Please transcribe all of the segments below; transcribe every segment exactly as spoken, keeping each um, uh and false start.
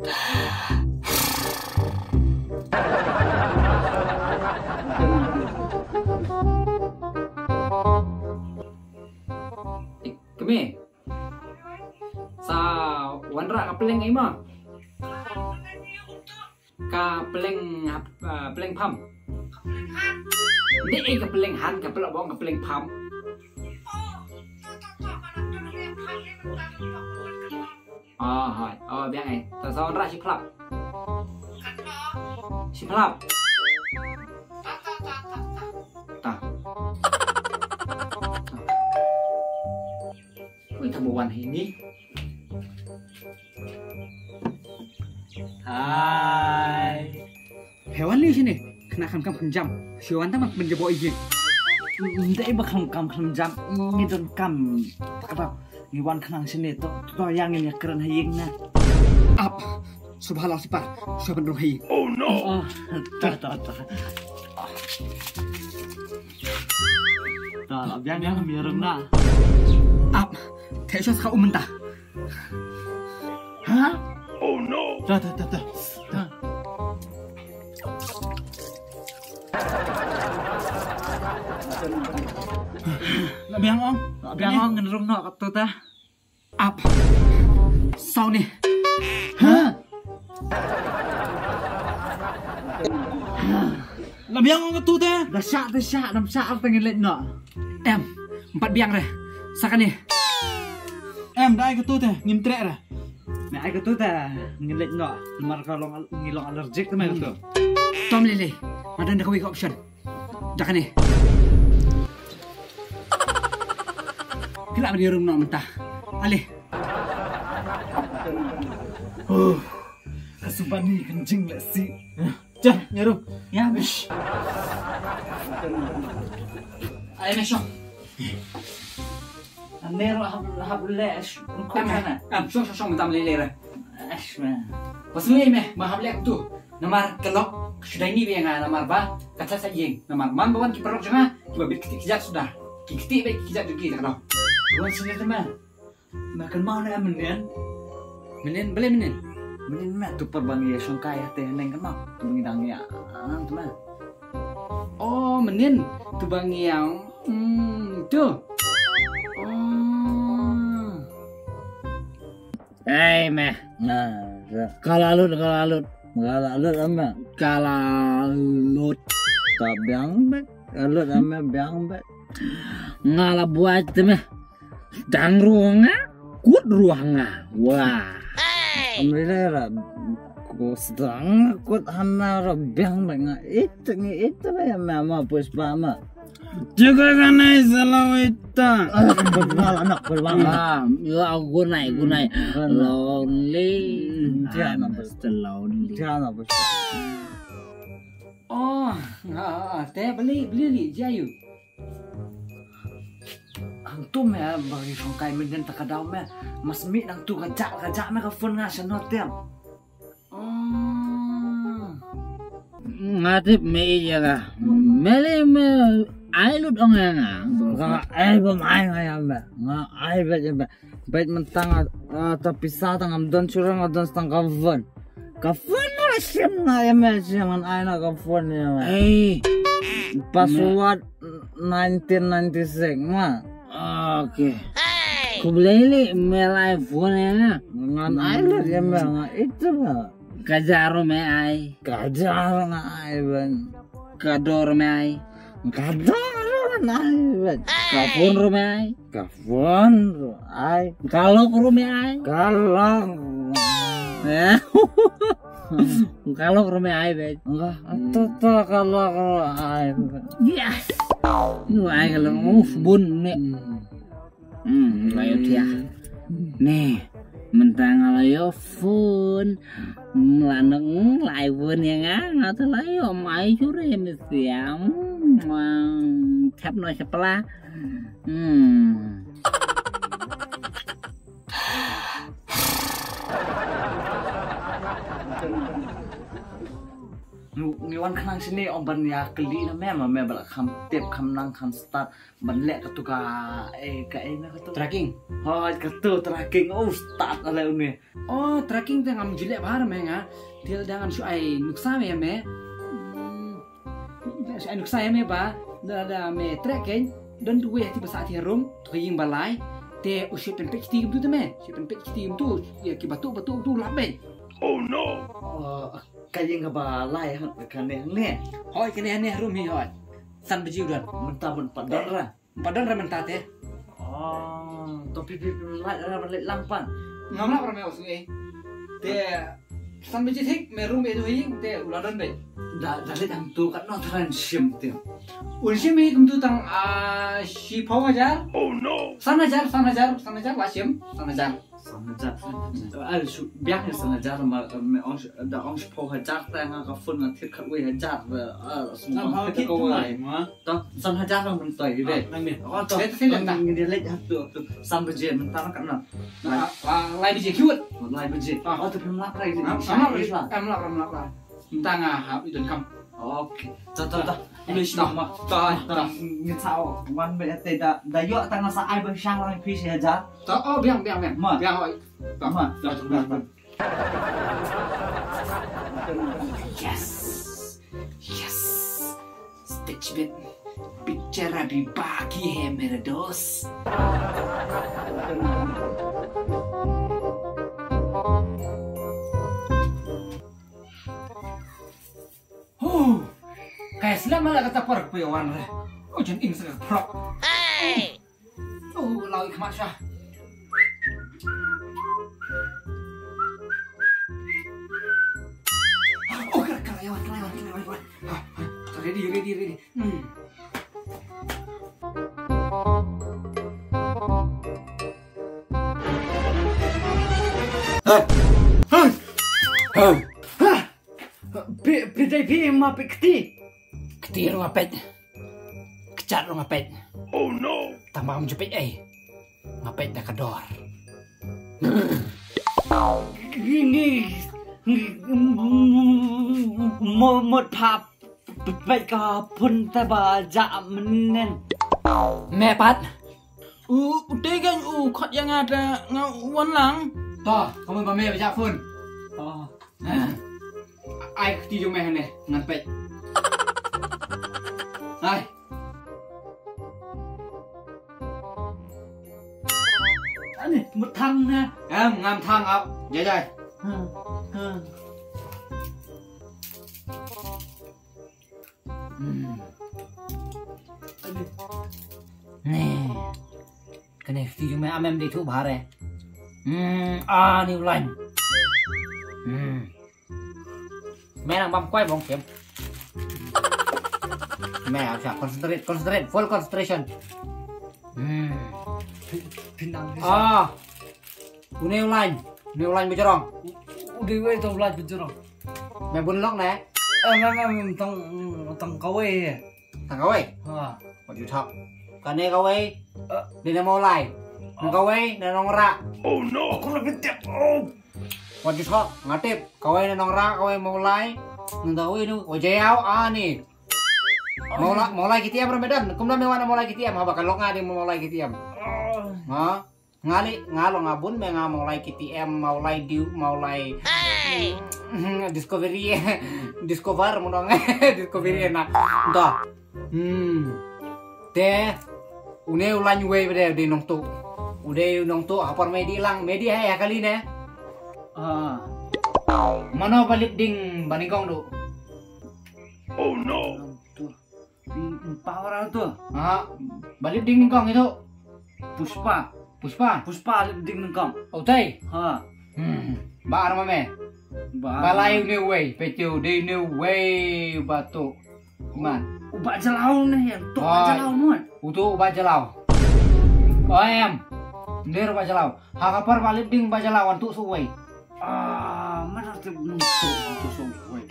Kmie. Sa wanrah ka pleng ei ma? Ka pleng hap, ah, pleng pham. Ni ei ka pleng han ka pleng bong ka pleng pham. Oh, hoi. Oh, biang ei. Ta sa wanrah shi phlap. Shi phlap. Ta. Ui, ta ba wan hi ni. Hai. Phi wan lei shane, khynnah kham kham khlem jam. Phi wan tang ban pynjah bok ïa ngi. Ym dei ba kham kham khlem jam, ngi don kam. Ta kata, ngi wan khnang shane to, to ïa ngin ïa kren ha ïing na. Ap, subha la sipar, shuwa ban rung ha ïing. Oh no. Oh, ta ta ta. Ta la biang biang mi rung na. Ap, te shuwa ska um mynta. Ha? Oh no. Ta ta ta ta. Ta. La biang ong. La biang ong ngan rung noh katto ta. Ap. Saw ni. Ha? La biang ong katto ta. Da shah da shah, nam shah ar ta ngin leit noh. Em, ym pat biang re. Sa kane. Em, da ai katto te, ngim treh re. Me ai katto te, ngin leit noh. Namar ka long al-, ngi long allergic te me katto. Tom lei lei. Nga don da kawei ka option. Da kane. Phi lah ban ïarung noh mynta. Ale. Huh. Ka suba ni kan jing leh si. Jah, nyaru. Ya, bish. Ai, me shong. Ane ro hap, hap leh, sh-, am, am, shong, shong, shong, tam leh, leh, re. Ash, me. Pas me, me, ma hap leh tu. Namar kelok, sudah ni biang, namar ba, kata sa ïing. Namar man ba wan ki paralok jong nga, ki ba bit kiti kijat sudah. Ki kiti ba kijat jugi, kata. Wan sini tu, me. Me kynmaw ne mynnin? Mynnin, balei mynnin? Mynnin me tu pat ba ngi ïa shongkai ïa te neng kynmaw. Tu ba ngi dang ïa, ah, tu me. Oh, mynnin. Tu ba ngi ïa, hmm, tu. Oh. Ei, me. Nah, ka la lut, ka la lut. Ka la lut, me. Ka la lut. Ta biang beit. Ka lut, me, biang beit. Nga la buaid te, me. Dang ruh nga, kut ruh nga. Wah. Am lei lei ra. Ko sdang kut hana ra biang beit nga. It ngi it ba ïa ma ma Pushpa ma. Juga kanai selaw ita. Anak Pushpa, anak Pushpa. Ah, ya gunai, gunai. Gunai. Lonely. Dia anak Pushpa. Lonely. Dia anak Pushpa. Oh, ah, ah, te beli, beli li, jayu. Hangtu me ba ri shongkai mynnin ta ka daw me. Mas mih nangtu ka jak, ka jak me ka phone nga shano tem. Oh. Nga tip me ïa ka. Me lei me ai lut ong ïa nga. Nga ai bym ai nga ïa me. Nga ai beit ïa me. Beit mynta nga, ah, ta pisa ta ngam don shuh ruh nga don tang ka phone. Ka phone ruh shim nga ïa me, shim ngan ai na ka phone ïa me. Ei. Password nineteen ninety-six ma. Okay. Khublei lei me la ai phone ïa nga. Ngan ai lut ïa me nga itu nga. Ka jar ruh me ai. Ka jar nga ai ban. Ka dor me ai. Ka dor ruh me ai ban. Ka phone ruh me ai. Ka phone ruh ai. Ka lok ruh me ai. Ka lok. Eh. Ka lok ruh me ai beit. Enggak, tu tu ka lok ruh ai. Yes. Nu ai ka lok. Uf, bun ne. Hmm. Hmm, la ïoh thiah. Ne, mynta nga la ïoh phone. Hmm, la nang, hmm, la ai phone ïa nga, nga te la ïoh mai shuh re mysiam. Hmm, thep noh sha pla. Hmm. Lu, ngi wan khnang shane ong ban ïa kylli na me, ma me ba la kham tip, kham nang, kham stad ban leh katu ka, eh, ka, eh, na katu. Tracking. Hooid, katu tracking. Oh, stad ale une. Oh, tracking te ngam ju leh bha re me nga. Te lada ngan shu ai nuksa me ïa me. Hmm. Shu ai nuksa ïa me ba lada me track kein, don tu wei ha ti ba sah ti harum, tu ka ïing ba lai. Te u shu pynpeit kti kumtu te me. Shu pynpeit kti kumtu, ïa ki batu batu tu lap beit. Oh no. Oh, ka ïing kaba lai ha, kane hangne. Hooid, kane hangne harum hi hooid. San baje u don. Mynta ban pat don ra. Pat don ra mynta te. Oh, to phi phi phi lait ra ban leit lang pat. Ngam lap ra me u sngi. Te san baje thik me rung beit tu hi te u la don beit. Da da leit hangtu katno tharai un shim te. Un shim hi kumtu tang, ah, shiphew hajar. Oh no. San hajar, san hajar, san hajar la shim, san hajar. San hajar. Ah, shu biang ïa san hajar ma, me ong sh-, da ong shiphew hajar te nga ka phone nga thied khatwei hajar, ah, sngewbha. Ngam hap kit kawei. Kawei ma. To, san hajar lang mynta ïa. Ah, nang ni. Oh, to. Te, te, te, te. Ngi dei leit ha tu, tu. San baje mynta ma katno? Ah, ah, lai baje khie wut. Lai baje. Ah. Oh, to, phim lap ra. Ngam, ngam lap ra, ngam lap ra, ngam lap ra. Mynta nga hap i don kam. Okay. To, to, to. Ngi shu ma. To, to. Ngi sa wan beit te da, da ïoh tang nga sa ai ba shang lang phi shi hajar. To, oh, biang, biang, biang. Ma. Biang, oi. To, ma. To, to, to, to. Yes. Yes. Stitch bit. Picture abhi baki hai mere dost. Huh. Kai slem la kata por pui wan re. Oh, jan ing sa prok. Hey. Oh, lau ik masha. Oh, kar kar yawan, kar yawan, kar yawan. Ha, ha. Ready, ready, ready. Hmm. Ha. Ha. Ha. Phi, phi dei phi ma phi kti. Kti ruh nga peit. Kjat ruh nga peit. Oh no. Tang ba ngam ju peit ei. Nga peit da ka dor. Ngi, ngi, ngi, mo-, mut pha peit ka phone te ba jah mynnin. Me pat. U, u te kan u khot ïa nga te nga wan lang. To, ka mut ba me ba jah phone. To. Ai kti jong me hangne ngan peit. Ai. Ani mut thang ne. Em, ngam thang ap. Jai jai. Hmm. Hmm. Hmm. Ani. Ne. Kane kti jong me amem dei thuh bha re. Hmm, ani u line. Hmm. Me nang bam kwai bong kem. Me ap sha concentrate, concentrate, full concentration. Hmm. Phi-, phi nang ni sa. Ah. Une u line, une u line bajrong. U-, u dei wei to u line bajrong. Me bun lok ne? Eh, me, me, me, tang, tang kawei. Tang kawei? Ha. Wat ju thok. Kane kawei. Eh. Dei na Mawlai. Na kawei, na Nongrah. Oh no. Aku lebih tiap. Oh. Wat ju thok, nga tip. Kawei na Nongrah, kawei Mawlai. Nang kawei nu, kawei Jaiaw, ani. Mawlai, Mawlai K T M ra me don. Kumno me wan na Mawlai K T M, haba ka lok nga dei Mawlai K T M. Oh. Ha? Nga lei, nga long nga bun me nga Mawlai K T M, Mawlai Dew, Mawlai. Hey! Discovery, Discover mo dong. Discovery na. Nto. Hmm. Te, une u line wei bad u dei nongtuh. U dei nongtuh, ha por me dih lang, me dih ha, ha kali ne. Ah. Mano ba lip ding ba nyngkong duh? Oh no. Nongtuh. Pi, pi, power tu. Ha, ba lip ding nyngkong itu. Pushpa. Pushpa. Pushpa lip ding nyngkong. Oh, tai. Ha. Hmm. Ba ar ma me. Ba ar. Ba lai une wei, peit u dei une wei ba tuh. Man. U Bah Jalaw ne, ya, tuh Bah Jalaw mo. Utu u Bah Jalaw. Oh, em. Nder Bah Jalaw. Ha ka por ba lip ding Bah Jalaw wan tuh su wei. Ah, mana tu tuh su wei.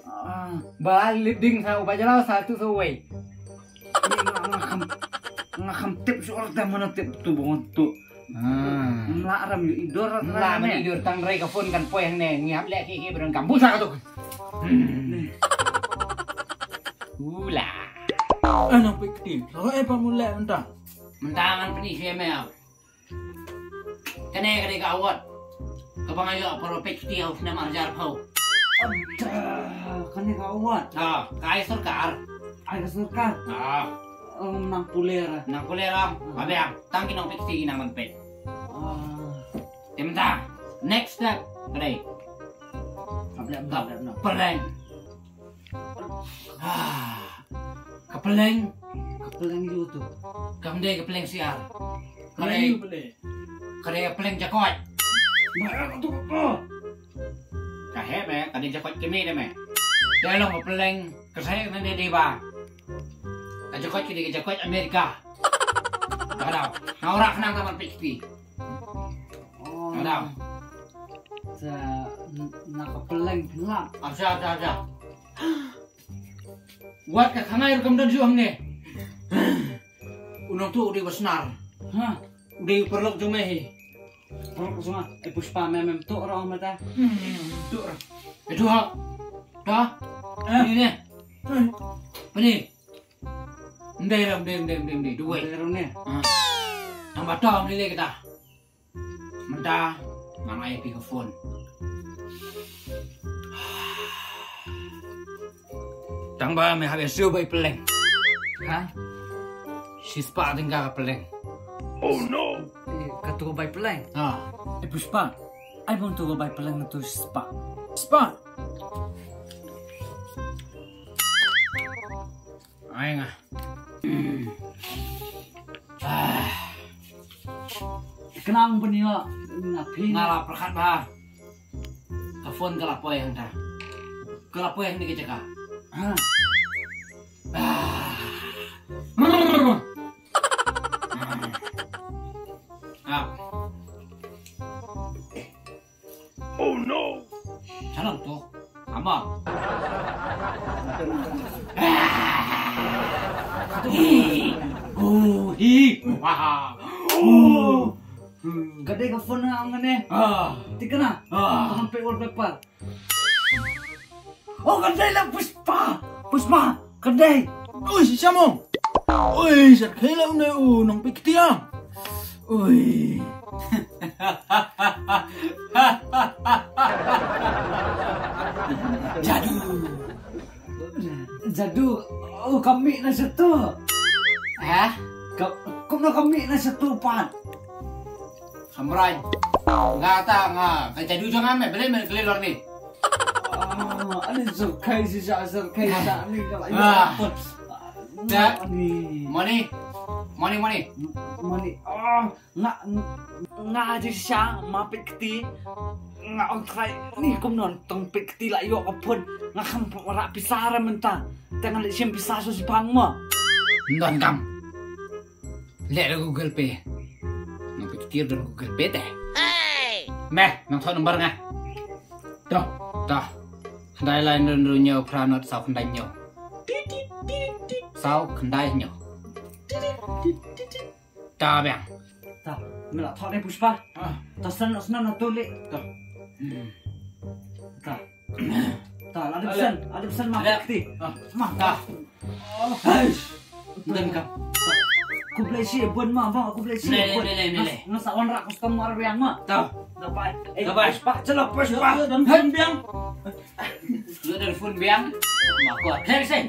Ah, ba lip ding sa u Bah Jalaw sa tuh sa wei. Nga, nga kham, nga kham tip shuh, or da mana tip tu bong tu. Ah. Mla ram yu idor. Mla ram yu idor, tang rei ka phone kan poi hangne, ngi hap leh ki ki bron kam busa ka tu. Hmm. Ula. Eh, nang peit kti. Lawa eh, pa mula mentang. Mentang ngan peit sha me. Kane, kane ka award kaba nga ïoh para peit kti ha u snem ar hajar phew. Ada, kane ka award. Ah, ka ai sorkar. Ai ka sorkar. Ah. Em, nang pule ra. Nang pule ra. Ah. Ba biang, tang ki nang peit kti ki nang ban peit. Ah. Te mynta, next step, kane. Ka pleng, ka pleng, ka pleng. Ah, ka pleng. Ka pleng ju tu. Kam dei ka pleng siar. Ka dei, ka dei. Ka dei ka pleng jakoit. Ba, eh, tu, oh. Ka heh me, ka dei jakoit kmie de me. Dei long ka pleng, ka seh na dei dei ba. Ka jakoit ka dei ka jakoit Amerika. Ka dau. Nga ora khnang ka man peit kti. Oh. Ka dau. Sa, n-, na ka pleng pynlap. Acha, acha, acha. Wat ka khangai ruh kam don shuh hangne. U nongtuh u dei u basnar. Ha? U dei u paralok jong me hi. Paralok jong nga. Eh, Pushpa, me, mem tuh ruh mynta. Hmm, tuh ruh. Eh, tuh ha. Tuh ha. Eh. Ni, ni. Eh. Ni. Ndai ruh, ndai, ndai, ndai, ndai. Duwai. Ndai ruh ni. Ha. Tang ba to, ni lei kata. Mynta nga ai phi ka phone. Tang ba me hap ïa siew bai pylleng. Ha? Shispah tyngka ka pylleng. Oh no. Eh, kato bai pylleng. Ha. Eh, Pushpa. Ai bun to bai pylleng na to shispah. Shispah. Ai nga. Ah. Khnang ban ïoh nga phi. Nga la pyrkhat bha. Ka phone ka la poi hangta. Ka la poi hangta ka jaka. Ha. Ah. Ah. Oh no. Salam tu. Ama. Hi. Oh, hi. Wah. Oh. Ka dei ka phone nga ong ne. Ah. Tikna. Ah. Tang peit wallpaper. Oh, ka dei la Pushpa. Pushpa, ka dei. Ui, shisha mo. Ui, sat khei la une u nongpeit kti ah. Ui. Jadu. Jadu. Oh, ka mih na shatu. Hah? Ka, kumno ka mih na shatu pat? Samrai. Nga ta nga ka jadu jong nga me, bele me kle lor ni. Ah, ani surkai si sa surkai sa ni ka la. Ah. Ni. Money. Money, money. Money. Ah, nga, nga ji sa ma peit kti. Nga ong trai ni kumno tang peit kti la ïoh ka phone. Nga kham ra pisa ra mynta. Te nga leh shim pisa so si pang mo. Ndon kam. Leh da Google Pay. Nang peit kti don Google Pay te. Me, nang thoh number nga. To, to. Khyndai lai hynriew hynriew hynñiew phra nod saw khyndai hynñiew. Saw khyndai hynñiew. Ta biang. Ta, me la thoh ne Pushpa. Ah. Ta snan, snan na tu le. Ta. Hmm. Ta. Ta, la dep san, la dep san ma kti. Ah. Ma. Ta. Hais. Nden ka. Khublei shibun ma, ba khublei shibun. Lei, lei, lei, lei. Nga sa wan rak customer biang ma. Ta. Dapai. Eh, dapai. Pushpa, chala Pushpa. Nden biang. Ïoh da phone biang. Ma ko. Hei, sih.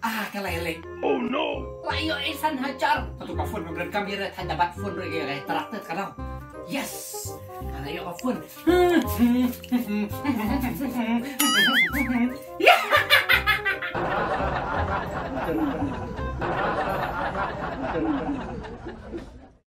Ah, ka lai lei. Oh no. La ïoh i san hajar. Katu ka phone ka bren kam ïa thaj da bat phone re ïa trak te ka dau. Yes. Ka la ïoh ka phone.